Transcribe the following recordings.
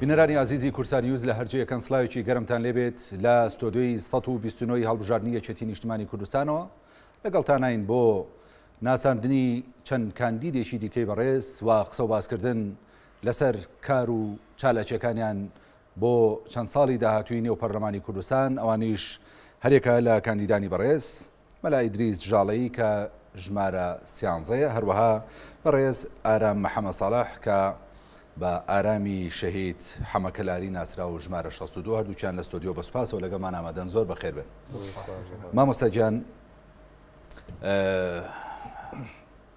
بینەرانی ئازیزی کوردسات نیوز لە هەر جێیەکەن سڵاوێکی گەرمتان لێبێت لە ستۆدیۆی 129 ی هەڵبژاردنی یەکێتی نیشتمانی کوردستانەوە لەگەڵتانین بۆ ناساندنی چەند کاندیدێکی دیکەی بەڕێز و قسە و باسکردن لەسەر کار و چالاکیەکانیان بۆ چەند ساڵی داهاتووی نێو پەرلەمانی کوردستان، ئەوانیش هەریەکە لە کاندیدانی بەڕێز مەلا ئیدریس ژاڵەیی کە ژمارە سیانزەیە، هەروەها بەڕێز ئارام محەمەد ساڵح کە بە ئارامی شەهید حەمە کەلاری ناسراو و ژمارە 62، هەردووکیان لە ستۆدیۆ بە سوپاسەوە لەگەڵمان ئامادەن. زۆر بەخێر بێن مامۆستا گیان.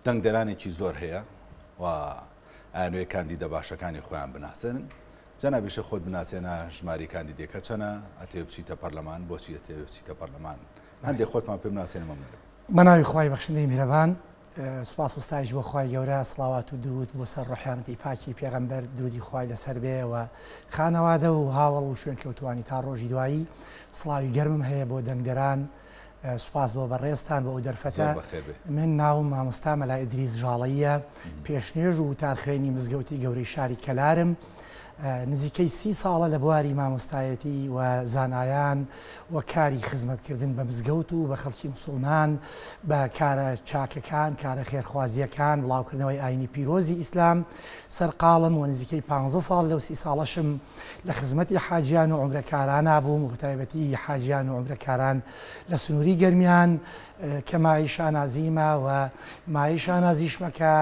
دەنگدەرانێکی زۆر هەیە و ئەیانەوێ کاندیدە باشەکانی خۆیان بناسێنن. جەنابیشە خۆت بناسێنە، ژماری کاندیدەکە چەنە، ئەتەوێ بچیتە پەرلەمان، بۆچی ئەتەوێ بچیتە پەرلەمان؟ هەندێک خۆتمان پێ بناسێنە مەمنونم. بە ناوی خوای بەخشندەی میهرەبان. سوپاس و ستایش بۆ خوای گەورە، سڵاوات و دروود بۆ سەر ڕۆحیانەتی پاکی پێغەمبەر، دروودی خوای لەسەر بێ و خانەوادە و هاوەڵ و شوێنکەوتووانی تا ڕۆژی دوایی. سڵاوی گەرمم هەیە بۆ دەنگدەران، سوپاس بۆ بەڕێزتان بۆ ئەو دەرفەتە. من ناوم مامۆستا مەلا ئیدریس ژاڵەییە، پێشنوێژ و وتارخوێنی مزگەوتی گەورەی شاری کەلارم. نزیکەی سی ساڵە لە بواری مامۆستایەتی و زانایان و کاری خزمەتکردن بە مزگەوت و بە خەڵکی مسوڵمان، بە کارە چاکەکان، کارە خێرخوازییەکان، بڵاوکردنەوەی ئاینی پیرۆزی ئیسلام سەرقاڵم و نزیکەی پانزە ساڵ لەو سی ساڵەشم لە خزمەتی حاجیان و عومرەکارانا بووم و بەتایبەتی حاجیان و عومرەکاران لە سنووری گەرمیان کە مایەی شانازیمە و مایەی شانازیشمە کە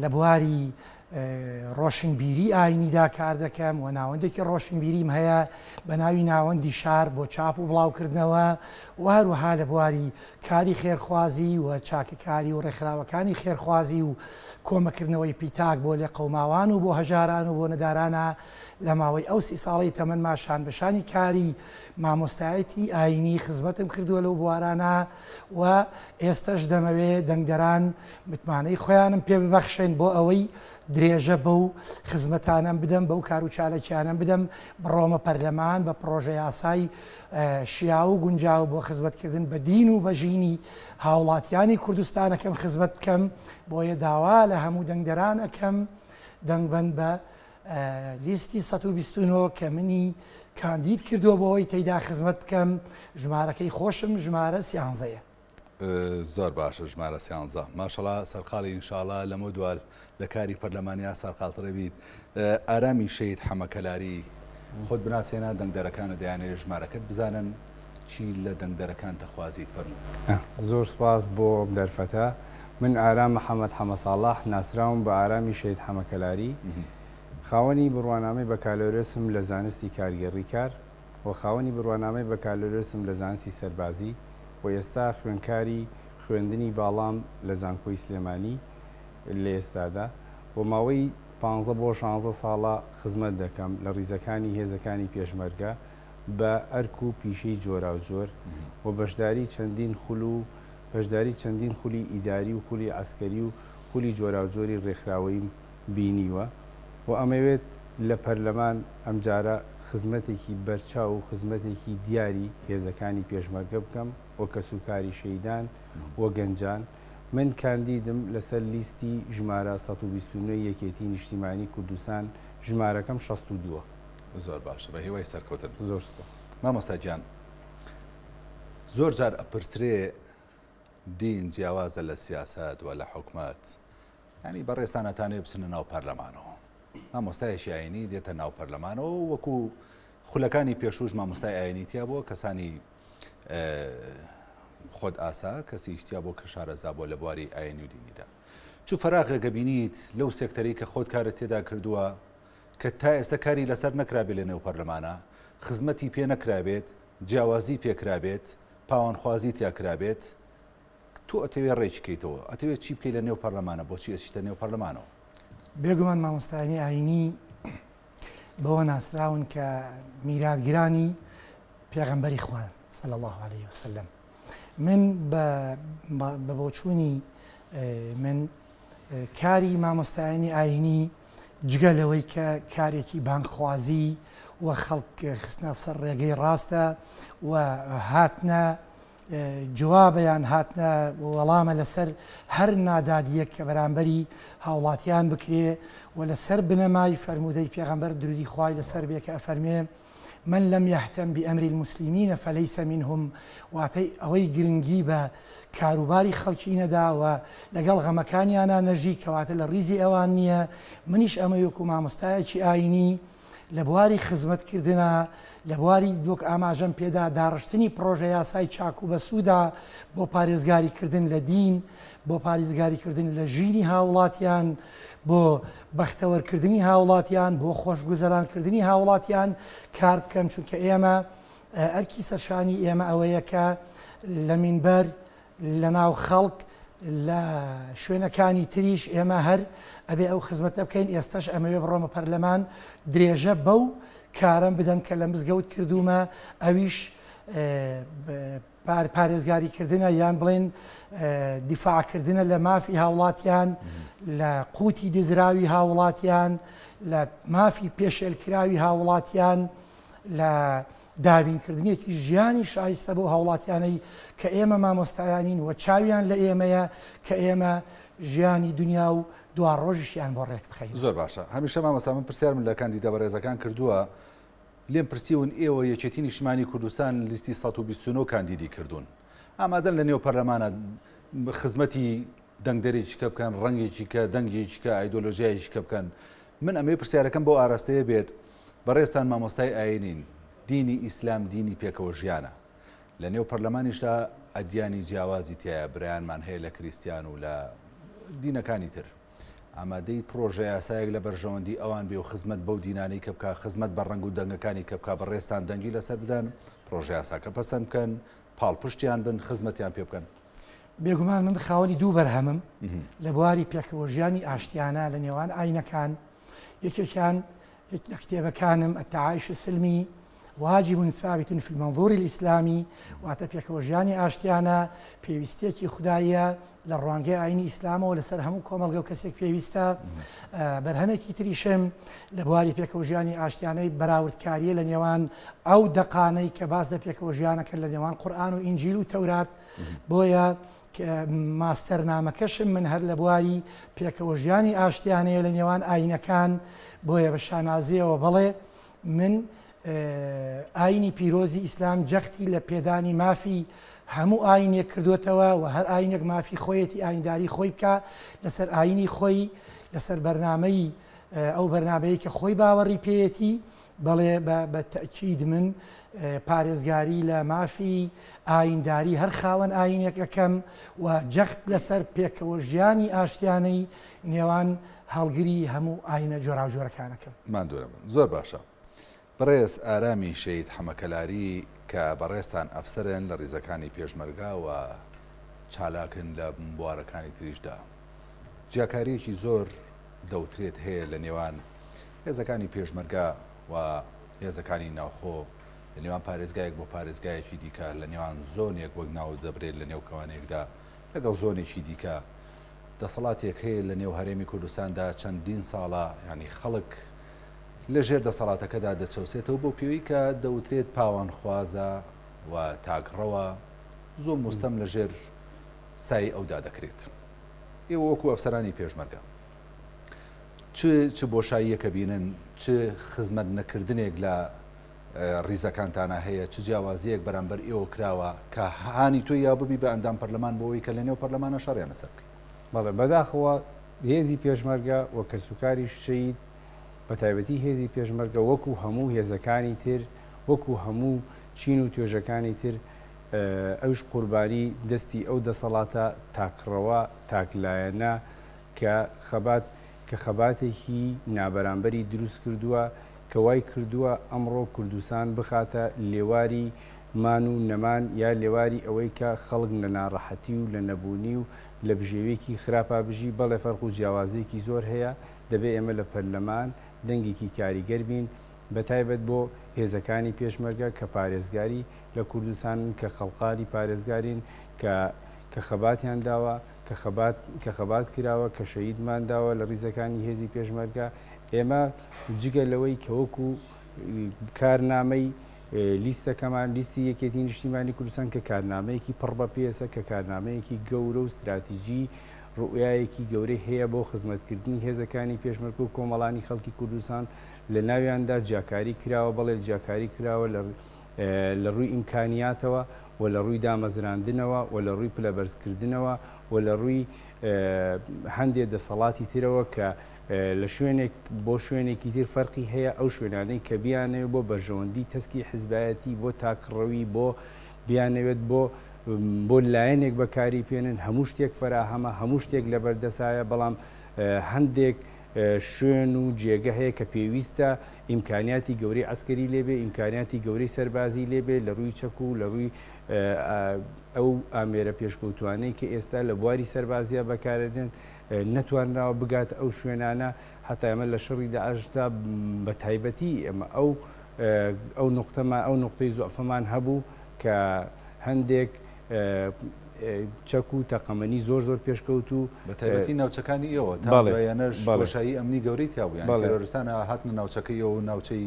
لە بواری ڕۆشنبیری ئاینیدا کار دەکەم و ناوەندێکی ڕۆشنبیریم هەیە بە ناوی ناوەندی شار بۆ چاپ و بڵاوکردنەوە و هەروەها لە بواری کاری خێرخوازی و چاکەکاری و ڕێکخراوەکانی خێرخوازی و کۆمەکردنەوەی پیتاک بۆ لێقەوماوان و بۆ هەژاران و بۆ نەدارانا لە ماوەی ئەو سی ساڵەی تەمەنما شانبەشانی کاری مامۆستایەتی ئایینی خزمەتم کردووە لەو بوارانە و ئێستەش دەمەوێ دەنگدەران متمانەی خۆیانم پێ ببەخشن بۆ ئەوەی درێژە بەو خزمەتانەم بدەم، بەو کار و چاالکیانەم بدەم، بڕۆمە پەرلەمان بە پڕۆژە یاسای شیاو و گونجاو بۆ خزمەتکردن بە دین و بە ژینی هاوڵاتیانی کوردستانەکەم خزمەت بکەم. بۆیە داوا لە هەموو دەنگدەران ئەکەم دەنگ بەن بە لیستی 129 کە منی کاندید کردووە بۆ ئەوەی تێیدا خزمەت بکەم. ژمارەکەی خۆشم ژمارە سیانزەیە. زۆر باشە ژمارە سیانزە. ماشەڵا سەرقاڵی ئینشاڵا لەمە دوال لە کاری پەرلەمانیا سەرقاڵترە بیت. ئارامی شەهید حەمە کەلاری خۆت بناسێنە، دەنگدەرەکانت دەیانەوێت ژمارەکەت بزانن، چی لە دەنگدەرەکان دەخوازیت فەرموو. زۆر سوپاس بۆ ئەم دەرفەتە. من ئارام محەمەد حەمە ساڵح، ناسراوم بە ئارامی شەهید حەمە کەلاری. خاوەنی بڕوانامەی بەکالۆریۆسم لە زانستی کارگێڕی کار و خاوەنی بڕوانامەی بەکالۆریۆسم لە زانستی سەربازی و ئێستا خوێندکاری خوێندنی باڵام لە زانکۆی سلێمانی لە ئێستادا و ماوەی پانزە بۆ شانزە ساڵە خزمەت دەکەم لە ڕیزەکانی هێزەکانی پێشمەرگە بە ئەرک و پیشەی جۆراوجۆر و بەشداری چەندین خول و بەشداری چەندین خولی ئیداری و خولی عەسکەری و خولی جۆراوجۆری ڕێکخراوەییم بینیوە و ئەمەوێت لە پەرلەمان ئەمجارە خزمەتێکی بەرچاو و خزمەتێکی دیاری هێزەکانی پێشمەرگە بکەم و کەسوکاری شەهیدان و گەنجان. من کاندیدم لەسەر لیستی ژمارە 129 یەکێتی نیشتیمانی کوردستان، ژمارەکەم 62 ە. زۆر باشە بە هیوای سەرکەوتن. زۆر سوپاس. مامۆستا گیان زۆر جار ئەپرسرێ دین جیاوازە لە سیاسەت و لە حکومەت، یانی بەڕێزتان ئەتانەوێ بچنە ناو پەرلەمانەوە، مامۆستایەکی ئاینی دێتە ناو پەرلەمانەوە وەکو خولەکانی پێشوش مامۆستای ئاینی تیا بووە، کەسانی خۆت ئاسا کەسیش تیا بۆ کە شارەزا بووە لە بواری ئاینی و دینیدا. چ فەراغێکە بینیت لەو سێکتەرەی کە خۆت کارت تێدا کردووە کە تا ئێستا کاری لەسەر نەکرابێت لە نێو پەرلەمانە، خزمەتی پێ نەکرابێت، جیاوازی پێ کرابێت، پاوانخوازی تیا کرابێت، تۆ ئەتەوێ ڕێکی کەیتەوە، ئەتەوێ چی بکەی لە نێو پەرلەمانە، بۆچی ئەچیتە نێو پەرلەمانەوە؟ بێگومان مامۆستایانی ئایینی بەوە ناسراون کە میراتگرانی پێغەمبەری خوان صلی اللە علیه وسلم. من بە بۆچوونی من کاری مامۆستایانی ئایینی جگە لەوەی کە کارێکی بانگخوازی و خەڵک خستنە سەر ڕێگەی ڕاستە و هاتنە جوابە یان هاتنە وەڵامە لەسەر هەر نادادییەک کە بەرامبەری هاوڵاتیان بکرێ و لەسەر بنەمای فەرموودەی پێغەمبەر درودی خوای لەسەر بێ کە ئەفەرموێ، من لم یهتم بامر المسلمین فلیس منهم، واتە ئەوەی گرنگی بە کاروباری خەڵکی نەدا و لەگەڵ غەمەکانیانا نەژی کەواتە لە ڕیزی ئەوان نییە، منیش ئەمەی وەکو مامۆستایەکی ئاینی لە بواری خزمەتکردنا، لە بواری وەک ئاماژەم پێدا داڕشتنی پڕۆژە یاسای چاک و بەسوودا بۆ پارێزگاریکردن لە دین، بۆ پاریزگاریکردن لە ژینی هاوڵاتیان، بۆ بەختەوەرکردنی هاوڵاتیان، بۆ خۆشگوزەرانکردنی هاوڵاتیان کار بکەم، چونکە ئێمە ئەرکی سەرشانی ئێمە ئەوەیە کە لە مینبەر، لە ناو خەڵک، لە شوێنەکانی تریش ئێمە هەر ئەبێ ئەو خزمەتە بکەین، ئێستەش ئەمەوێ بڕۆمە پەرلەمان درێژە بەو کارەم بدەم کە لە مزگەوت کردوومە، ئەویش پارێزگاری کردنە یان بڵێن دیفاع کردنە لە مافی هاوڵاتیان، لە قوتی دزراوی هاوڵاتیان، لە مافی پێشێلکراوی هاوڵاتیان، لە دابینکردنێکی ژیانی شایستە بۆ هاوڵاتیانەی کە ئێمە مامۆستایانین و چاویان لە ئێمەیە کە ئێمە ژیانی دنیا و دواڕۆژیشیان بۆ ڕێک بخەین. زۆر باشە هەمیشە مامۆستا من پرسیارم لە کاندیدە بەڕێزەکان کردووە لێم پرسیون ئێوە یەکێتی نیشتمانی کوردستان لیستی 129 کاندیدی کردوون ئامادەن لە نێو پەرلەمانە خزمەتی دەنگدەرێکی کە بکەن ڕەنگێکی کە دەنگێکی کە ئایدۆلۆژیایەکی کە بکەن من ئەمەی پرسیارەکەم بۆ ئاراستەیە بێت بەڕێزتان مامۆستای ئاینین دینی ئیسلام دینی پێکەوە ژیانە لە نێو پەرلەمانیشدا ئەدیانی جیاوازی تایە برایانمان هەیە لە کریستیان و لە دینەکانی تر ئامادەی پرۆژە یاسایەک لە بەرژەوەندی ئەوان بێ و خزمەت بەو دینانەی کە بکا خزمەت بە ڕەنگ و دەنگەکانی کە بکا بەڕێزتان دەنگی لەسەر بدەن پرۆژە یاساکە پەسەند بکەن پاڵپشتیان بن خزمەتیان پێ بکەن. بێگومان من خاوەنی دوو بەرهەمم لە بواری پێکەوەژیانی ئاشتیانە لە نێوان ئاینەکان، یەکێکیان لە کتێبەکانم، التعایش السلمی واجب ثابت فی المنظور الاسلامی، واتە پێکەوەژیانی ئاشتیانە پێویستیەکی خوداییە لە ڕوانگەی ئاینی ئیسلامەوە لەسەر هەموو کۆمەڵگە و کەسێک پێویستە. بەرهەمێکی تریشم لە بواری پێکەوەژیانی ئاشتیانەی بەراوردکاریە لە نێوان ئەو دەقانەی کە باس لە پێکەوەژیانەکەن لە نێوان قورئان و ئینجیل و تەورات، بۆیە ماستەرنامەکەشم من هەر لە بواری پێکەوەژیانی ئاشتیانەیە لە نێوان ئاینەکان، بۆیە بە شانازیەوە بەڵێ من ئاینی پیرۆزی ئیسلام جەختی لە پێدانی مافی هەموو ئاینێک کردوێتەوە و هەر ئاینێک مافی خۆیەتی ئاینداری خۆی بکە لەسەر ئاینی خۆی لەسەر بەرنامەی ئەو بەرنامەیە کە خۆی باوەڕی پێیەتی بەڵێ بە تەئکید من پارێزگاری لە مافی ئاینداری هەر خاوەن ئایینێک ئەکەم و جەخت لەسەر پێکەوە ژیانی ئاشتیانەی نێوان هەڵگری هەموو ئایینە جۆراوجۆرەکان ئەکەم. ماندوو نەبن. زۆر باشە. بەڕێز ئارامی شەهید حەمە کەلاری کە بەڕێزتان ئەفسەرن لە ڕیزەکانی پێشمەرگە و چالاکن لە بوارەکانی تریشدا. جیاکارییەکی زۆر دەوترێت هەیە لە نێوان هێزەکانی پێشمەرگە و هێزەکانی ناوخۆ لە نێوان پارێزگایەک بۆ پارێزگایەکی دیکە، لە نێوان زۆنێک وەک ناو دەبرێت لە نێو کەوانەیەکدا لەگەڵ زۆنێکی دیکە. دەسەڵاتێک هەیە لە نێو هەرێمی کوردستاندا چەندین ساڵە یانی خەڵک لە ژێر دەسەڵاتەکەدا دەچەوسێتەوە بەو پێوەی کە دەوترێت پاوانخوازە و تاکڕەوە، زوڵم و ستەم لە ژێر سایەی ئەودا دەکرێت. ئێوە وەکو ئەفسەرانی پێشمەرگە چ چ بۆشاییەک ئەبینن، چ خزمەت نەکردنێک لە ڕیزەکانتانا هەیە، چ جیاوازییەک بەرامبەر ئێوە کراوە کە هانی تۆی یا ببی بە ئەندام پەرلەمان بۆ ئەوەی کە لەنێو پەرلەمانا شەڕیان لەسەر بکەی؟ بەڵێ بەداخەوە هێزی پێشمەرگە و کەسوکاری شەهید بەتایبەتی هێزی پێشمەرگە وەکو هەموو هێزەکانی تر وەکو هەموو چین و توێژەکانی تر ئەویش قوربانی دەستی ئەو دەسەڵاتە تاکڕەوە تاکلایەنە کە خەبات کە خەباتێکی نابەرامبەری دروست کردووە کە وای کردووە ئەمڕۆ کوردستان بخاتە لێواری مان و نەمان یا لێواری ئەوەی کە خەڵک لە ناڕەحەتی و لە نەبوونی و لە بژێویەکی خراپا بژی، بەڵێ فەرق و جیاوازیەکی زۆر هەیە، دەبێ ئێمە لە پەرلەمان دەنگێکی کاریگەر بین بە تایبەت بۆ هێزەکانی پێشمەرگە کە پارێزگاری لە کوردستانن، کە خەڵقانی پارێزگارین، کە کە خەباتیان داوە، کە خەبات کە خەبات کراوە، کە شەهیدمان داوە لە ڕیزەکانی هێزی پێشمەرگە، ئێمە جگە لەوەی کە وەکو کارنامەی. لیستەکەمان، لیستی یەکێتی نیشتیمانی کوردستان کە کارنامەیەکی پڕ بە پێسە، کە کارنامەیەکی گەورە و ستراتیجی ڕوئیایەکی گەورەی هەیە بۆ خزمەتکردنی هێزەکانی پێشمەرگە و کۆمەڵانی خەڵکی کوردستان، لە ناویاندا جیاکاری کراوە، بەڵێ جیاکاری کراوە لە لە ڕووی ئیمکانیاتەوە و لە ڕووی دامەزراندنەوە و لە ڕووی پلەبەرزکردنەوە و لە ڕووی هەندێ دەسەڵاتی ترەوە کە لە شوێنێک بۆ شوێنێکی تر فەرقی هەیە، ئەو شوێنانەی کە بیانەوێت بۆ بەرژەوەندی تەسکی حزبایەتی، بۆ تاکڕەوی، بۆ بیانەوێت بۆ بۆ لایەنێک بەکاری پێنن، هەموو شتێک فەراهەمە، هەموو شتێک لەبەردەسایە، بەڵام هەندێک شوێن و جێگە هەیە کە پێویستە ئیمکانیاتی گەورەی عەسکەری لێبێ، ئیمکانیاتی گەورەی سەربازی لێبێ لە ڕووی چەک و لە ڕووی ئەو ئامێرە پێشکەوتوانەی کە ئێستا لە بواری سەربازیە بەکاردێن نەتوانراوە بگاتە ئەو شوێنانە، هەتا ئێمە لە شەڕی داعشدا بە تایبەتی ئێمە ئەو ئەو نوقتەمان ئەو نوقتەی زوعفەمان هەبوو کە هەندێک چەک و تەقەمەنی زۆر زۆر پێشکەوتوو بە تایبەتی ناوچەکانی ئێوە تا دوایانەش بۆشایی ئەمنی گەورەی تیا بوو، یان تیرۆریستان هاتنە ناوچەکەی ئێوە و ناوچەی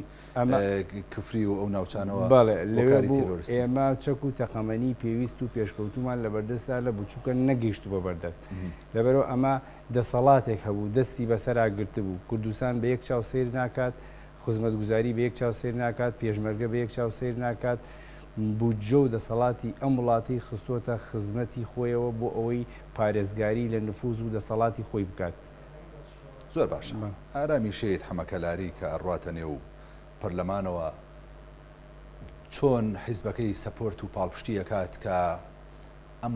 کفری و ئەو ناوچانەوە بەڵێ لەوێ بوو ئێمە چەک و تەقەمەنی پێویست و پێشکەوتومان لەبەردەستا نەبوو چونکە نەگەیشتبووە بەردەست لەبەرئەوە ئەمە دەسەڵاتێک هەبوو دەستی بەسەرا گرتبوو کوردستان بە یەک چاو سەیر ناکات خزمەتگوزاری بە یەک چاو سەیر ناکات پێشمەرگە بە یەک چاو سەیر ناکات بودجە و دەسەڵاتی ئەم وڵاتەی خستۆتە خزمەتی خۆیەوە بۆ ئەوەی پارێزگاری لە نفوز و دەسەڵاتی خۆی بکات. زۆر باشە ئارامی شەهید حەمە کەلاری کە ئەڕواتە نێو پەرلەمانەوە چۆن حیزبەکەی support و پاڵپشتی ئەکات کە ئەم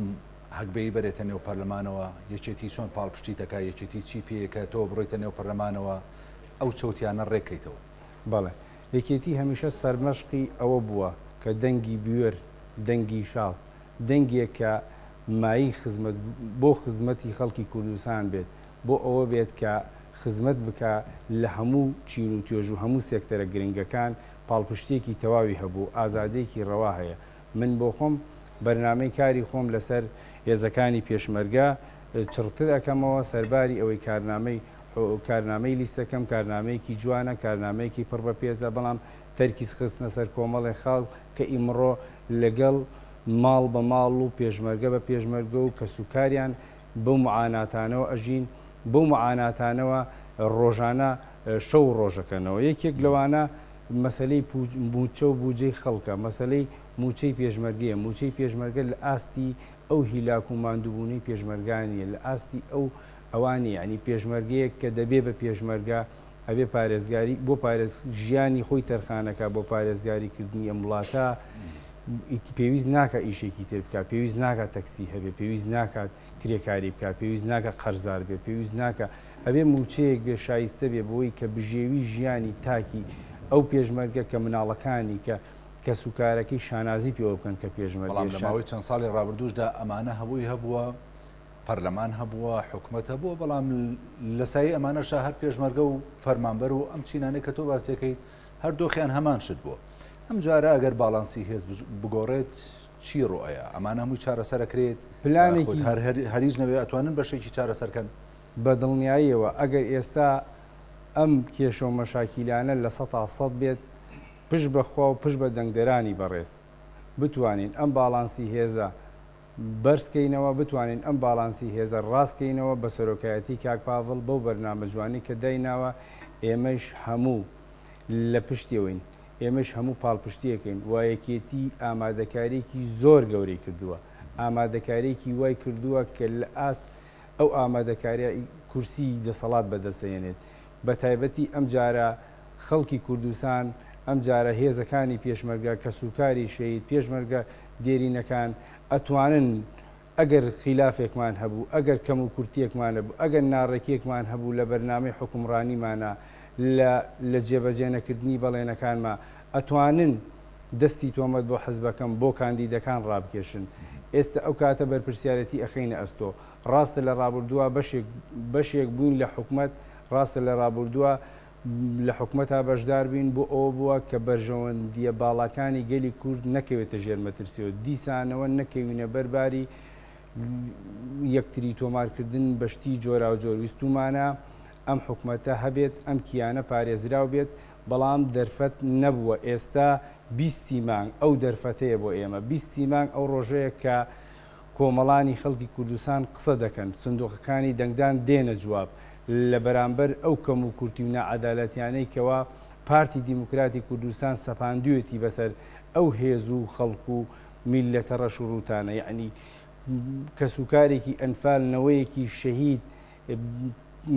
هەگبەی بەرێتە نێو پەرلەمانەوە یەکێتی چۆن پاڵپشتی دەکا یەکێتی چی پێیەکە تۆ بڕۆیتە نێو پەرلەمانەوە ئەو چەوتیانە ڕێککەیتەوە؟ بەڵێ یەکێتی هەمیشە سەرمەشقی ئەوە بووە کە دەنگی بوێر دەنگی شاز دەنگێک کە مایەی خزمەت بۆ خزمەتی خەڵکی کوردستان بێت بۆ ئەوە بێت کە خزمەت بکا لە هەموو چین و توێژ و هەموو سێکتەرە گرنگەکان پاڵپشتییەکی تەواوی هەبوو، ئازادییەکی ڕەوا هەیە. من بۆ خۆم بەرنامەی کاری خۆم لەسەر هێزەکانی پێشمەرگە چڕتر ئەکەمەوە، سەرباری ئەوەی کارنامەی کارنامەی لیستەکەم کارنامەیەکی جوانە، کارنامەیەکی پڕ بە پێزە، بەڵام تەرکیز خستنە سەر کۆمەڵێک خاڵ کە ئیمڕۆ لەگەڵ ماڵ بە ماڵ و پێشمەرگە بە پێشمەرگە و کەسوکاریان بەو معاناتانەوە ئەژین، بەو معاناتانەوە ڕۆژانە شەو و ڕۆژ ئەکەنەوە. یەکێک لەوانە مەسەلەی مووچە و بوجەی خەڵکە، مەسەلەی مووچەی پێشمەرگەیە، مووچەی پێشمەرگە لە ئاستی ئەو هیلاک و ماندووبوونەی پێشمەرگان نییە، لە ئاستی ئەو ئەوان نییە، یانی پێشمەرگەیەک کە دەبێ بە پێشمەرگە ئەبێ پارێزگاری بۆ پارێز ژیانی خۆی تەرخانەکا بۆ پارێزگاری کردنی ئەم وڵاتە، پێویست ناکا ئیشێکی تر بکات، پێویست ناکات تەکسی هەبێ، پێویست ناکات کرێکاری بکات، پێویست ناکات قەرزار بێ، پێویست ناکات ئەبێ مووچەیەک بێ شایستە بێ بۆی کە بژێوی ژیانی تاکی ئەو پێشمەرگە کە مناڵەکانی کە کەسوکارەکەی شانازی پێوە بکەن کە پێشمەرگەیە. بەڵام لە ماوەی چەند ساڵی ڕابردووشدا ئەمانە هەبووی هەبووە، پەرلەمان هەبووە، حکومەت هەبووە، بەڵام لە سایەی ئەمانەشا هەر پێشمەرگە و فەرمانبەر و ئەم چینانەی کە تۆ باسیەکەیت هەر دۆخیان هەمان شت بووە. ئەم جارە ئەگەر باڵانسی هێز بگۆڕێت چی ڕوئەیە؟ ئەمانە هەمووی چارەسەر ئەکرێت؟ پلانێکی هەر هەریش نەبێ ئەتوانن بەشێکی چارەسەر کەن؟ بە دڵنیاییەوە ئەگەر ئێستا ئەم کێشە و مەشاکیلانە 100% بێت پشت بە خوا و پشت بە دەنگدەرانی بەڕێز بتوانین ئەم باڵانسی هێزە بەرز کەینەوە، بتوانین ئەم باڵانسی هێزە ڕاست کەینەوە بە سەرۆکایەتی کاک پاڤڵ بەو بەرنامە جوانەی کە دایناوە ئێمەش هەموو لە پشتیەوەین، ئێمەش هەموو پاڵپشتیەکەین و یەکێتی ئامادەکاریەکی زۆر گەورەی کردووە، ئامادەکاریەکی وای کردووە کە لە ئاست ئەو ئامادەکاریە کورسی دەسەڵات بەدەستەێنێت، بە تایبەتی ئەمجارە خەڵکی کوردستان، ئەمجارە هێزەکانی پێشمەرگە، کەسوکاری شەهید، پێشمەرگە دێرینەکان ئەتوانن ئەگەر خیلافێکمان هەبوو، ئەگەر کەموکورتییەکمان هەبوو، ئەگەر ناڕێکییەکمان هەبوو لە بەرنامەی حوکمڕانیمانا، لە لە جێبەجێ نەکردنی بەڵێنەکانما، ئەتوانن دەستی تۆمەت بۆ حزبەکەم، بۆ کاندیدەکان ڕابکێشن. ئێستە ئەو کاتە بەرپرسیارێتی ئەخەینە ئەستۆ. ڕاستە لە ڕابوردووا بەشێک بەشێک بووین لە حکومەت، ڕاستە لە ڕابوردووا لە حکومەتا بەشدار بووین، بۆ ئەوە بووە کە بەرژەوەندییە باڵاکانی گەلی کورد نەکەوێتە ژێر مەترسیەوە، دیسانەوە نەکەوینە بەر باری یەکتری تۆمارکردن بە شتی جۆراوجۆر. ویستوومانە ئەم حکومەتە هەبێت، ئەم کیانە پارێزراو بێت، بەڵام دەرفەت نەبووە. ئێستا بیستی مانگ ئەو دەرفەتەیە بۆ ئێمە، بیستی مانگ ئەو ڕۆژەیە کە کۆمەڵانی خەڵکی کوردستان قسە دەکەن، سندوقەکانی دەنگدان دێنە جواب لە بەرامبەر ئەو کەموکورتی و ناعەدالەتیانەی کەوا پارتی دیموکراتی کوردستان سەپاندویەتی بەسەر ئەو هێز و خەڵک و میللەتە ڕەش و ڕووتانە یەعنی کەسوکارێکی ئەنفال نەوەیەکی شەهید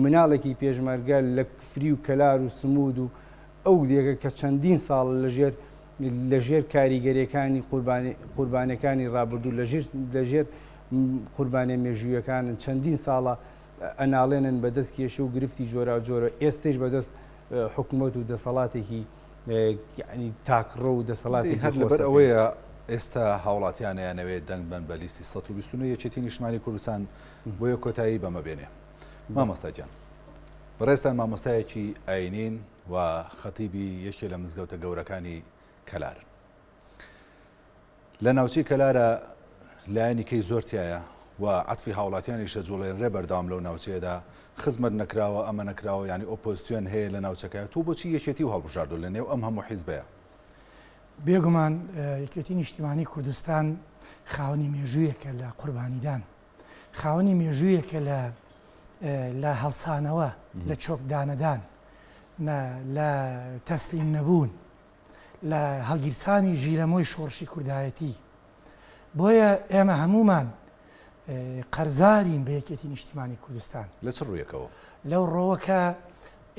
مناڵێکی پێشمەرگە لە کفری و کەلار و سمود و ئەو دێکە کە چەندین ساڵ لەژێر لەژێر کاریگەریەکانی قوربانی قوربانەکانی ڕابردوو لەژێر لەژێر قوربانیە مێژوویەکانن چەندین ساڵە ئەناڵێنن بەدەست کێشە و گرفتی جۆراوجۆرە ئێستەیش بەدەست حکومەت و دەسەڵاتێکی یعنی تاکڕە و دەسەڵاتێکی هەر لەبەر ئەوەیە ئێستا هاوڵاتیان ئەیانەوێت دەنگ بەن بە لیستی 129 یەکێتی نیشتمانی کوردستان بۆیە کۆتایی بەمە بێنێ مامۆستا گیان بەڕێزتان مامۆستایەکی ئاینین و خەتیبی یەکێ لە مزگەوتە گەورەکانی کەلارن لە ناوچەی کەلارە لایەنی کەی زۆر تایە و عەتفی هاوڵاتیانیش دەجوڵێنرێ بەردەوام لەو ناوچەیەدا خزمەت نەکراوە ئەمە نەکراوە یانی ئۆپۆزسیۆن هەیە لە ناوچەکە تۆ بۆچی یەکێتی و هەڵبژاردو لە نێو ئەم هەموو حیزبەیە؟ بێگومان یەکێتی نیشتیمانی کوردستان خاوەنی مێژوویەکە لە قوربانیدان خاوەنی مێژوویەکە لە لە هەڵسانەوە لە چۆکدانەدان لە تەسلیم نەبوون لە هەڵگیرسانی ژیلەمۆی شۆڕشی کوردایەتی. بۆیە ئێمە هەموومان قەرزارین بە یەکێتی نیشتیمانی کوردستان. لە چ ڕوویەکەوە؟ لەو ڕۆوە کە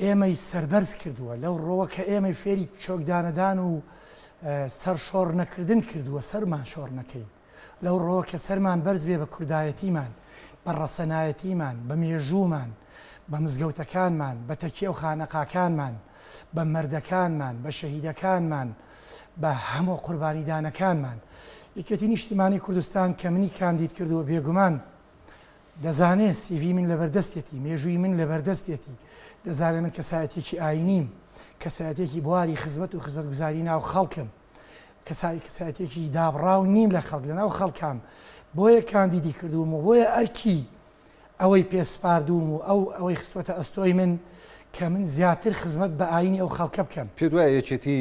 ئێمەی سەربەرز کردووە، لەو ڕۆوە کە ئێمەی فێری چۆکدانەدان و سەرشۆڕ نەکردن کردووە، سەرمان شۆڕ نەکەین. لەو ڕووەوە کە سەرمان بەرز بێ بە کوردایەتیمان، بە ڕەسەنایەتیمان، بە مێژوومان، بە مزگەوتەکانمان، بە تەکیە و خانەقاکانمان، بە مەردەکانمان، بە شەهیدەکانمان، بە هەموو قوربانیدانەکانمان. یەکێتی نیشتیمانی کوردستان کە منی کاندید کردووە بێگومان دەزانێ سیڤی من لەبەردەستێتی، مێژووی من لەبەردەستێتی، دەزانێ من کەسایەتیەکی ئاینیم، کەسایەتیەکی بواری خزمەت و خزمەتگوزاری ناو خەڵکم. کەسای کەسایەتیەکی دابڕاو نیم لە خەڵک لەناو خەڵکام بۆیە کاندیدی کردووم و بۆیە ئەرکی ئەوەی پێ سپاردووم و ئەو ئەوەی خستووەتە ئەستۆی من کە من زیاتر خزمەت بە ئاینی ئەو خەڵکە بکەم. پێت وایە یەکێتی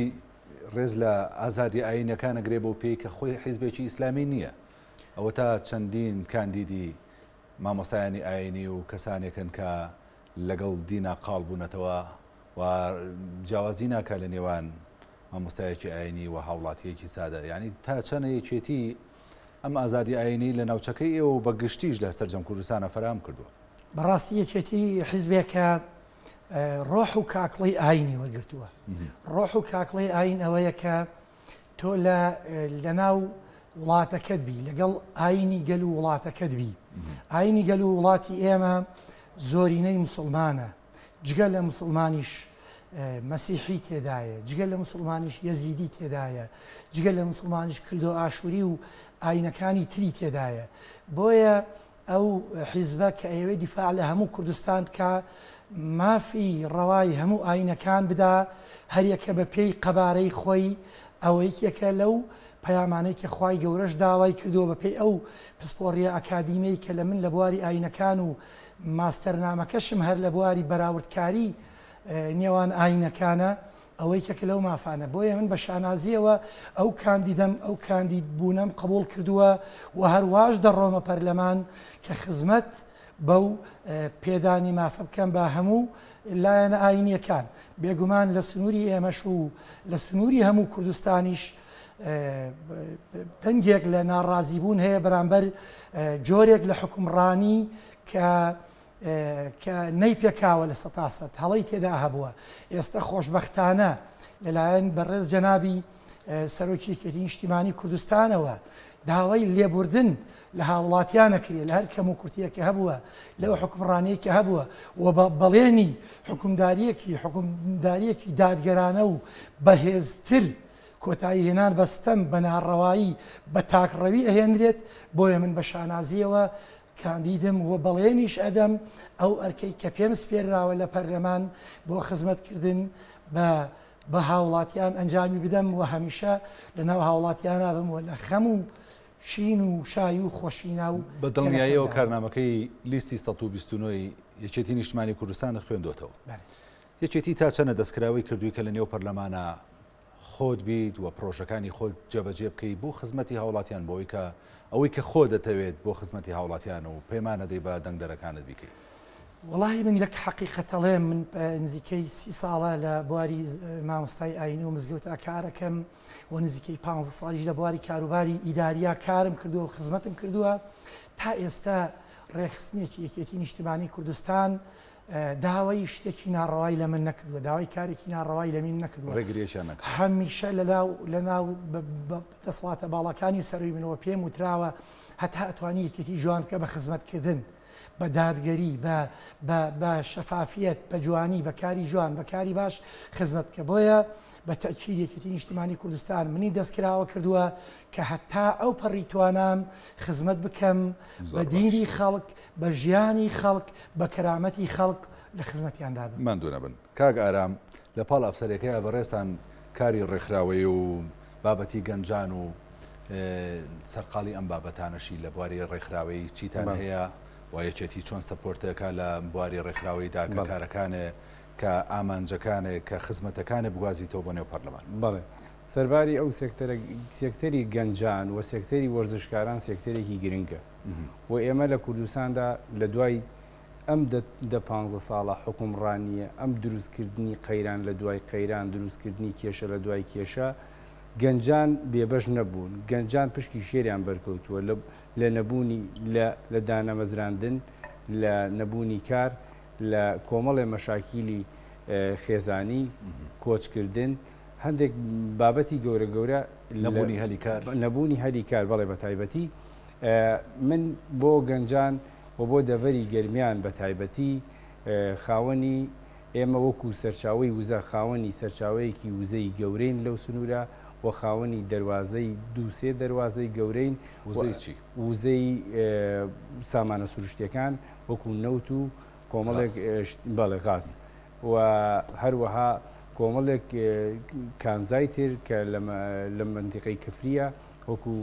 ڕێز لە ئازادی ئاینەکان ئەگرێ بەو پێی کە خۆی حیزبێکی ئیسلامی نییە؟ ئەوەتا چەندین کاندیدی مامۆستایانی ئاینی و کەسانێکن کە لەگەڵ دینا قاڵ بوونەتەوە و جیاوازی ناکا لە نێوان مامۆستایەکی ئاینی و هاوڵاتیەکی سادە یعنی تا چەنە یەکێتی ئەم ئازادی ئاینی لە ناوچەکەی ئێوە و بە گشتیش لە سەرجەم کوردستانە فەراهەم کردووە؟ بەڕاستی یەکێتی حیزبێکە ڕۆح و کاکڵەی ئاینی وەرگرتووە. ڕۆح و کاکڵەی ئاین ئەوەیە کە تۆ لە لەناو وڵاتەکەت بی لەگەڵ ئاینی گەل و وڵاتەکەت بی. ئاینی گەل و وڵاتی ئێمە زۆرینەی مسوڵمانە. جگە لە موسڵمانیش مەسیحی تێدایە، جگە لە موسڵمانیش یەزیدی تێدایە، جگە لە موسڵمانیش کلدۆ ئاشوری و ئاینەکانی تری تێدایە. بۆیە ئەو حیزبە کە ئەیەوێ دیفاع لە هەموو کوردستان بکا، مافی ڕەوای هەموو ئاینەکان بدا، هەریەکە بە پێی قەبارەی خۆی، ئەوە یەکێکە لەو پەیامانەی کە خوای گەورەش داوای کردووە بە پێی ئەو پسپۆڕیە ئەکادیمیەی کە لە من لە بواری ئاینەکان و ماستەرنامەکەشم هەر لە بواری بەراوردکاری نێوان ئاینەکانە، ئەوە یەکێکە لەو مافانە. بۆیە من بە شانازییەوە ئەو کاندیدەم، ئەو کاندید بوونەم قبوڵ کردووە و هەرواش دەڕۆمە پەرلەمان کە خزمەت بەو پێدانی مافە بکەم بە هەموو لایەنە ئاینییەکان. بێگومان لە سنووری ئێمەش و لە سنووری هەموو کوردستانیش دەنگێک لە ناڕازیبوون هەیە بەرامبەر جۆرێک لە حوکمڕانی کە کە نەیپێکاوە لە سەتاسەد هەڵەی تێدا هەبووە ئێستا خۆشبەختانە لەلایەن بەڕێز جەنابی سەرۆکی یەکێتی نیشتیمانی کوردستانەوە داوای لێبوردن لە هاوڵاتیان ئەکرێ لە هەر کەم و کورتیەک کە هەبووە لەو حکومڕانیەی کە هەبووە و بە بەڵێنی حکومداریەکی حکومداریەکی دادگەرانە و بەهێزتر کۆتایی هێنان بە ستەم بە ناڕەوایی بە تاکڕەوی ئەهێنرێت بۆیە من بە شانازیەوە کاندیدم و بەڵێنیش ئەدەم ئەو ئەرکەی کە پێم سپێرراوە لە پەرلەمان بۆ خزمەتکردن بە بە هاوڵاتیان ئەنجامی بدەم و هەمیشە لەناو هاوڵاتیانا بم و لە خەم و شین و شای و خۆشی ناو بە دڵنیاییەوە کارنامەکەی لیستی 129 ی یەکێتی نیشتمانی کوردستانت خوێندۆتەوە. یەکێتی تا چەنە دەستکراوەی کردووی کە لە نێو پەرلەمانا خۆت بیت و پرۆژەکانی خۆت جێبەجێ بکەی بۆ خزمەتی هاوڵاتیان بۆی کە ئەوەی کە خۆ دەتەوێت بۆ خزمەتی هاوڵاتیان و پەیمانەدەی بە دەنگدەرەکانت بیکەی؟ وەڵاهی من یەک حەقیقەت ئەڵێم من نزیکەی سی ساڵە لە بواری مامۆستای ئاینی و مزگەوتا کارەکەم و نزیکەی پ ساڵیش لە بواری کاروباری ئیداریا کارم کردووە و خزمەتم کردووە تا ئێستا ڕێکخستنێکی یەکێتی نیشتمانی کوردستان داوای شتێکی ناڕەوای لە من نەکردووە داوای کارێکی ناڕەوای لە من نەکردووە ڕێگریشیان نەکردووە هەمیشە لەناو لەناو دەسەڵاتە باڵاکانی سەروی منەوە پێم وتراوە هەتا ئەتوانی یەکێتی جوان بکە بە خزمەتکردن بە دادگەری، بە بە بە شەفافیەت، بە جوانی، بە کاری جوان، بە کاری باش خزمەت بکە. بۆیە بە تەئکید یەکێتی نیشتیمانی کوردستان منی دەستکراوە کردووە کە هەتا ئەو پەڕی توانام خزمەت بکەم بە زۆر باش. دینی خەڵک، بە ژیانی خەڵک، بە کەرامەتی خەڵک لە خزمەتیاندا بم. ماندوو نەبن. کاک ئارام، لە پاڵ ئەفسەرێکەیا بەڕێزتان کاری ڕێکخراوەیی و بابەتی گەنجان و سەرقاڵی ئەم بابەتانەشی لە بواری ڕێکخراوەیی چیتان هەیە و یەکێتی چۆن سەپۆرتەکە لە بواری ڕێکخراوەیدا کە کارەکانێ کە ئامانجەکانێ کە خزمەتەکانێ بگوازیتەوە بۆ نێو پەرلەمان؟ بەڵێ سەرباری ئەو سێکتەرە سێکتەری گەنجان و سێکتەری وەرزشکاران سێکتەرێکی گرنگە و ئێمە لە کوردستاندا لە دوای ئەم دە پانزە ساڵە حوکمڕانییە، ئەم دروستکردنی قەیران لە دوای قەیران، دروستکردنی کێشە لە دوای کێشە، گەنجان بێبەش نەبوون، گەنجان پشکی شێریان بەرکەوتووە لە لە نەبوونی لە لە دانەمەزراندن، لە نەبوونی کار، لە کۆمەڵێ مەشاکیلی خێزانی، کۆچکردن، هەندێک بابەتی گەورە گەورە نەبوونی هەلی کار. نەبوونی هەلی کار بەڵێ بە تایبەتی من بۆ گەنجان و بۆ دەڤەری گەرمیان بە تایبەتی خاوەنی ئێمە وەکو سەرچاوەی وزە خاوەنی سەرچاوەیەکی وزەی گەورەین لەو سنوورە و خاوەنی دەروازەی دوو سێ دەروازەی گەورەین. وزەی چی؟ وزەی سامانە سروشتیەکان وەکو نەوت و کۆمەڵێک بەڵێ غاز و هەروەها کۆمەڵێک کانزای تر کە لە مەنتیقەی کفریە وەکو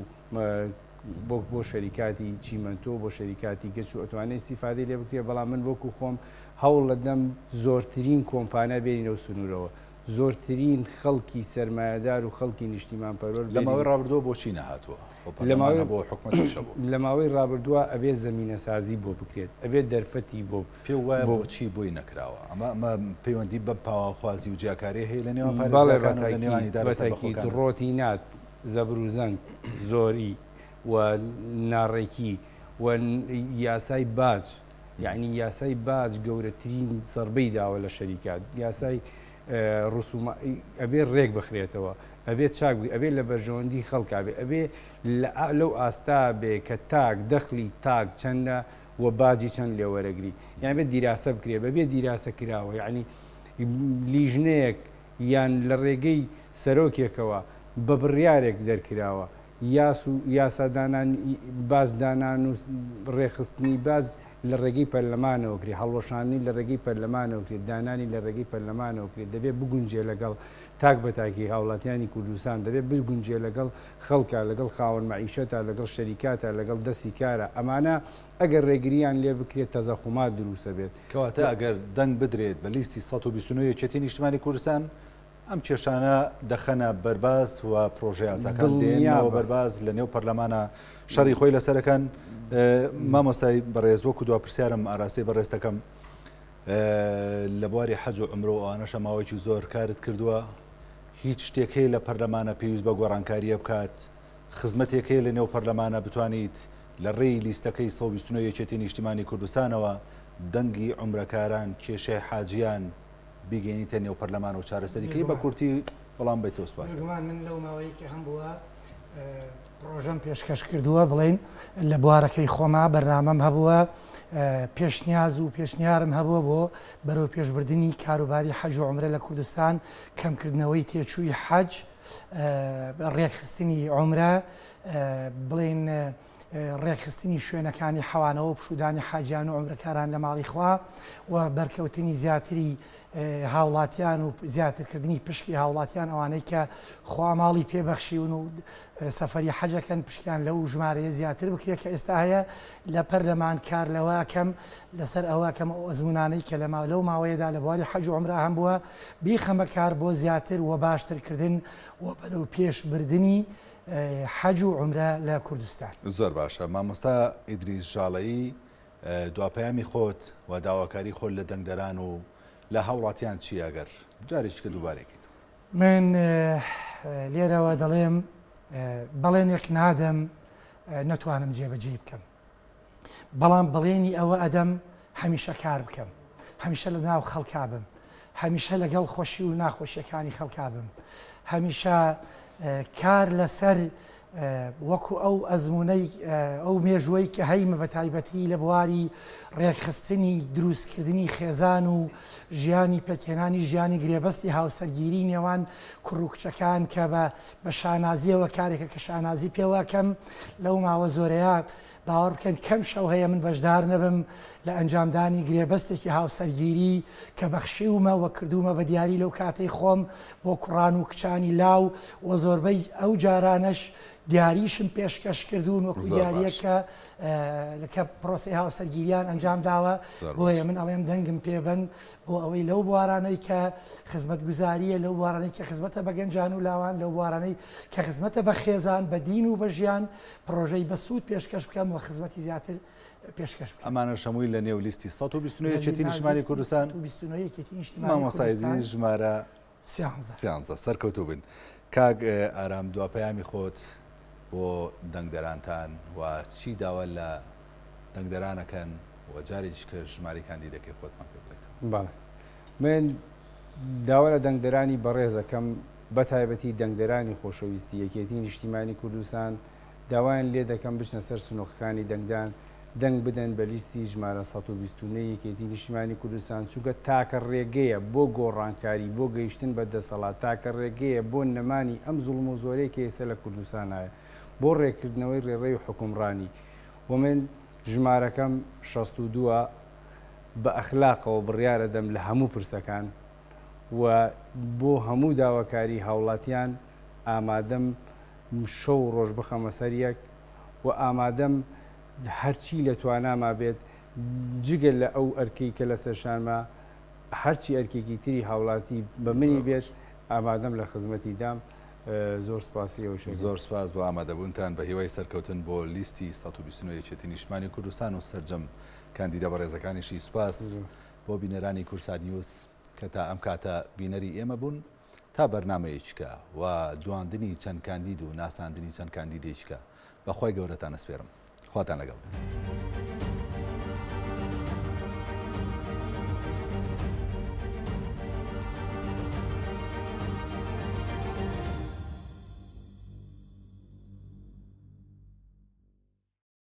بۆ بۆ شەریکاتی چیمەنتۆ بۆ شەریکاتی گەچ و ئەتوانێ ئیستیفادەی لێ بکرێ بەڵام من وەکو خۆم هەوڵ ئەدەم زۆرترین کۆمپانیا بێنینەوە سنوورەوە زۆرترین خەڵکی سەرمایەدار و خەڵکی نیشتیمانپەروەر لە ماوەی ڕابردووە بۆچی نەهاتووە؟ بۆ پەرلەمانە بۆ حکومەتیش هەبوو. لە ماوەی ڕابردووە ئەبێ زەمینەسازی بۆ بکرێت ئەبێ دەرفەتی بۆ پێو وایە بۆچی بۆی نەکراوە؟ ئەمە ئەمە پەیوەندی بەم پاوانخوازی و جیاکارییە هەیە لە نێوان پارێزگاکان و لە نێوان ئیدارە سەربەخۆکان؟ بەڵێ بە تەئکید ڕۆتینات زەبروزەنگ، زۆری و ناڕێکی و یاسای باج، یەعنی یاسای باج گەورەترین زەربەی داوە لە شەریکات، یاسای ڕسومە ئەبێ ڕێک بخرێتەوە، ئەبێ چاک بێ، ئەبێ لە بەرژەوەندی خەڵکا بێ، ئەبێ لەو ئاستا بێ کە تاک دەخلی تاک چەندە و باجی چەند لێ وەرەگری، یان بێ دیراسە بکرێ، بەبێ دیراسە کراوە، یەعنی لیژنەیەک یان لە ڕێگەی سەرۆکێکەوە بە بڕیارێک دەرکراوە، یاس و یاسادانان باج دانان و ڕێکخستنی باج لە ڕێگەی پەرلەمانەوە کرێ، هەڵوەشاندنی لە ڕێگەی پەرلەمانەوە کرێ، دانانی لە ڕێگەی پەرلەمانەوە کرێ، دەبێ بگونجێ لەگەڵ تاک بە تاکی هاوڵاتیانی کوردستان، دەبێ بگونجێ لەگەڵ خەڵکا، لەگەڵ خاوەن مەعیشەتا، لەگەڵ شەریکاتا، لەگەڵ دەستی کارا، ئەمانە ئەگەر ڕێگرییان لێ بکرێت تەزەخومات دروسەبێت. کەواتە ئەگەر دەنگ بدرێت بە لیستی 129 یەکێتی نیشتمانی کوردستان، ئەم کێشانە دەخەنە بەرباس و پرۆژەیاساکان دێنەوە بەرباس لە نێو پەرلەمانە شەڕی خۆی لەسەرەکەن. مامۆستای بەڕێز وەکو دوا پرسیارم ئاراستەی بەڕێز دەکەم، لە بواری حەج و عومرە و ئەوانەشە ماوەیەکی زۆر کارت کردووە، هیچ شتێک هەیە لە پەرلەمانە پێویست بە گۆڕانکارییە بکات؟ خزمەتێک هەیە لە نێو پەرلەمانە بتوانیت لە ڕێی لیستەکەی 129 یەکێتی نیشتیمانی کوردستانەوە دەنگی عومرەکاران، کێشەی حاجیان بیگەینیتە نێو پەرلەمان و چارەسەری کەی؟ بە کورتی وەڵام بەیتەوە سوپاس. بێگومان من لەو ماوەیەی کە هەمبووە پڕۆژەم پێشکەش کردووە، بڵێین لە بوارەکەی خۆما بەرنامەم هەبووە، پێشنیاز و پێشنیارم هەبووە بۆ بەرەو پێشبردنی کاروباری حەج و عومرە لە کوردستان، کەمکردنەوەی تێچووی حەج، ڕێکخستنی عومرە، بڵێین ڕێکخستنی شوێنەکانی حەوانەوە و پشوودانی حاجیان و عومرەکاران لە ماڵی خوا و بەرکەوتنی زیاتری هاوڵاتیان و زیاترکردنی پشکی هاوڵاتیان ئەوانەی کە خوا ماڵی پێ بەخشیون و سەفەری حەجەکەن پشکیان لەو ژمارەیە زیاتر بکرێت کە ئێستا هەیە لە پەرلەمان کار لەوە ئەکەم لەسەر ئەوە ئەکەم ئەو ئەزموونانەی کە لە لەو ماوەیەدا لە بواری حەج و عومرە هەمبووە بیخەمە کار بۆ زیاتر و باشترکردن و بەرەو پێش بردنی حەج و عومرە لە کوردستان. زۆر باشە مامۆستا ئیدریس ژاڵەیی دوا پەیامی خۆت و داواکاری خۆت لە دەنگدەران و لە هاوڵاتیان چییە گەر جارێکی کە دووبارەی کەیتەوە؟ من لێرەوە دەڵێم بەڵێنێک نادەم نەتوانم جێبەجێی بکەم بەڵام بەڵێنی ئەوە ئەدەم هەمیشە کار بکەم هەمیشە لە ناو خەڵکا بم هەمیشە لەگەڵ خۆشی و ناخۆشیەکانی خەڵکا بم هەمیشە کار لەسەر وەکو ئەو ئەزموونەی ئەو مێژووەی کە هەیمە بە تایبەتی لە بواری ڕێکخستنی دروستکردنی خێزان و ژیانی پێکهێنانی ژیانی گرێبەستی هاوسەرگیری نێوان کوڕ و کچەکان کە بە بە شانازیەوە کارێکە کە شانازی پێوەکەم لەو ماوە زۆرەیە باوەڕ بکەن کەم شەو هەیە من بەشدار نەبم لە ئەنجامدانی گرێبەستێکی هاوسەرگیری کە بەخشیومە و کردوومە بە دیاری لەو کاتەی خۆم بۆ کوڕان و کچانی لاو و زۆربەی ئەو جارانەش دیاریشم پێشکەش کردوون وەکو دیاریەک کە کە پرۆسەی هاوسەرگیریان ئەنجام داوە بۆیە من ئەڵێم دەنگم پێبەن بۆ ئەوەی لەو بوارانەی کە خزمەتگوزاریە لەو بوارانەی کە خزمەتە بە گەنجان و لاوان لەو بوارانەی کە خزمەتە بە خێزان بە دین و بە ژیان پڕۆژەی بەسوود پێشکەش بکەم و خزمەتی زیاتر پێشکەش بکەم. ئەمانەش هەمووی لە نێو لیستی 129 یەکێتی نیشتمانی کوردستان. 129 یەکێتی نیشتمانی کوردستان. مامۆستا ئیدریس ژمارە سیانزە. سیانزە. سەرکەوتوو بن. کاک ئارام دوا پەیامی خۆت بۆ دەنگدەرانتان و چی داوا لە دەنگدەران ئەکەن و جارێکیش کە ژمارەی کاندیدەکەی خۆتمان پێ بڵێیتەوە. بەڵێ من داوا لە دەنگدەرانی بەڕێز ئەکەم بەتایبەتی دەنگدەرانی خۆشەویستی یەکێتی نیشتیمانی کوردستان داوایان لێدەکەم بچنە سەر سنوقەکانی دەنگدان دەنگ بدەن بە لیستی ژمارە 129 یەکێتی نیشتیمانی کوردستان چونکە تاکە ڕێگەیە بۆ گۆڕانکاری بۆ گەیشتن بە دەسەڵات تاکە ڕێگەیە بۆ نەمانی ئەم زوڵم و زۆرەی کە ئێستا لە کوردستان هەیە بۆ ڕێککردنەوەی ڕێڕەوی حوکمڕانی و من ژمارەکەم 62 ە بە ئەخلاقەوە بڕیارەدەم لە هەموو پرسەکان و بۆ هەموو داواکاری هاوڵاتیان ئامادەم شەو و ڕۆژ بخەمە سەر یەک و ئامادەم هەرچی لە تواناما بێت جگە لە ئەو ئەرکەی کە لەسەر شانمە هەرچی ئەرکێکی تری هاوڵاتی بە منی بێت ئامادەم لە خزمەتی دام زۆر سپاسی ئەوەش ئەکەم. زۆر سپاس بۆ ئامادەبوونتان بە هیوای سەرکەوتن بۆ لیستی 129 یەکێتی نیشتمانی کوردستان و سەرجەم کاندیدە بەڕێزەکانیشی سپاس بۆ بینەرانی کوردسات نیوز کە تا ئەم کاتە بینەری ئێمە بوون تا بەرنامەیەکیکە و دواندنی چەند کاندید و ناساندنی چەند کاندیدێکیکە بە خوای گەورەتان ئەسپێرم خواتان لەگەڵ بێت.